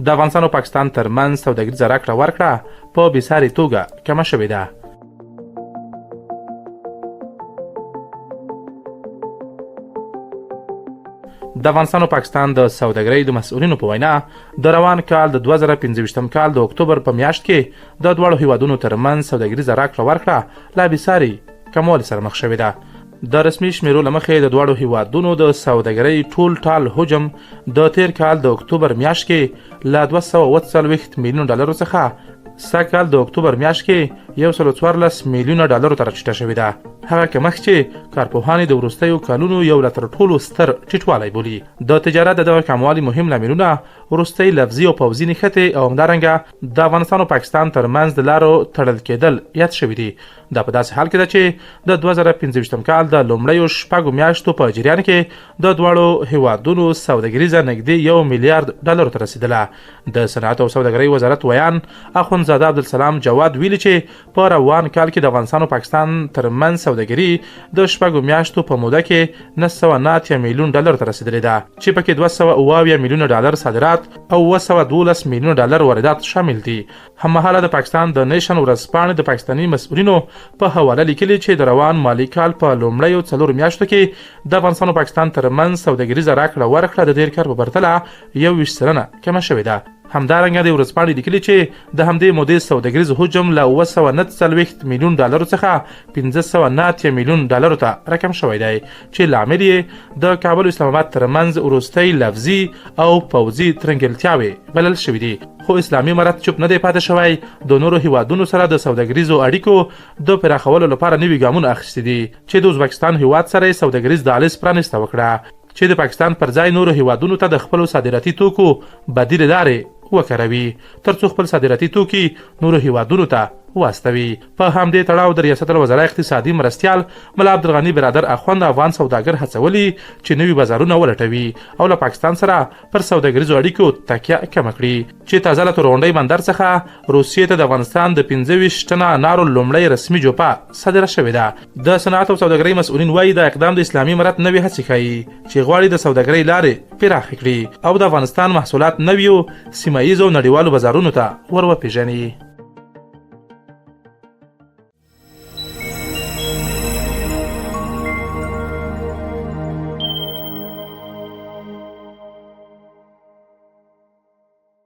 د افغانستان او پاکستان ترمنځ سوداګریزه راکړه ورکړه په بېساري توګه کمه شوې ده. د افغانستان او پاکستان د سوداګرۍ د مسؤلینو په وینا، د روان کال د 2025 کال د اکتوبر په میاشت کې د دواړو هیوادونو ترمنځ سوداګریزه راکړه ورکړه لا بېساري کموالي سره مخ شوې ده. د رسمي شمیرو له مخې، د دواړو هیوادونو د سوداګرۍ ټول ټال حجم د تیر کال د اکتوبر میاشت کې له 247 میلیون ډالرو څخه سږ کال د اکتوبر میاشت کې 114 میلیون ډالرو ته راټیټه شوې ده، هغه کمښت چې کارپوهان یې د وروستیو کلونو یو له تر ټولو ستر ټیټوالی بولي. د تجارت د دغه کموالي مهم لاملونه وروستۍ لفظي او پوځي نښتې او همدارنګه د افغانستان او پاکستان ترمنځ د لارو تړل کېدل یاد شوي دي. دا په داسې حال کې ده چې د 2025 کال د لومړیو 6 میاشتو په جریان کې د دواړو هیوادونو سوداګریزه نږدې 1 میلیارد ډالرو ته رسېدله. د صنعت او سوداګرۍ وزارت ویاند اخوندزاده عبدالسلام جواد ویلي چې په روان کال کې د افغانستان او پاکستان ترمنځ سوداګري د 6 میاشتو په موده کې 989 میلیون ډالر ته رسېدلې ده، چې پکې 277 میلیون ډالر صادرات او 712 میلیون ډالر واردات شامل دي. هممهاله د پاکستان د نیشن ورځپاڼې د پاکستاني مسؤلینو په حواله لیکلي چې د روان مالي کال په لومړیو 4 میاشتو کې د افغانستان او پاکستان ترمنځ سوداګریزه راکړه ورکړه د تېر کال په پرتله 21% کمه شوې ده. همدارنګه د ورځپاڼې لیکلي چې د همدې مودې سوداګریز حجم له 749 میلیون ډالرو څخه 589 میلیون ډالرو ته راکم شوی دی، چې لامل یې د کابل او اسلام آباد ترمنځ وروستۍ لفظي او پوځي ترنګلتیاوې بلل شوې دي. خو اسلامي امارت چوپ نه دی پاتې شوی، د نورو هیوادونو سره د سوداګریزو اړیکو د پراخولو لپاره نوي ګامونه اخیستي دي، چې د ازبکستان هیواد سره یې سوداګریز دهلیز پرانیسته وکړه چې د پاکستان پر ځای نورو هیوادونو ته د خپلو صادراتي توکو بدیلې لارې وکاروي، ترڅو خپل صادراتي توکي نورو هیوادونو ته واستوي. په همدې تړاو د ریاست الوزرا اقتصادي مرستیال ملا عبدالغني برادر اخوند افغان سوداګر هڅولي چې نوي بازارونه ولټوي او له پاکستان سره پر سوداګریزو اړیکو تکیه کمه کړي، چې تازه له تورغونډۍ بندر څخه روسیې ته د افغانستان د 25 ټنه انارو لومړۍ رسمي جوپه صادره شوې ده. د صنعت او سوداګرۍ مسؤلین وایي، دا اقدام د اسلامي امارت نوې هڅې ښيي چې غواړي د سوداګرۍ لارې پراخې کړي او د افغانستان محصولات نویو سیمه ییزو او نړیوالو بازارونو ته ور وپېژني.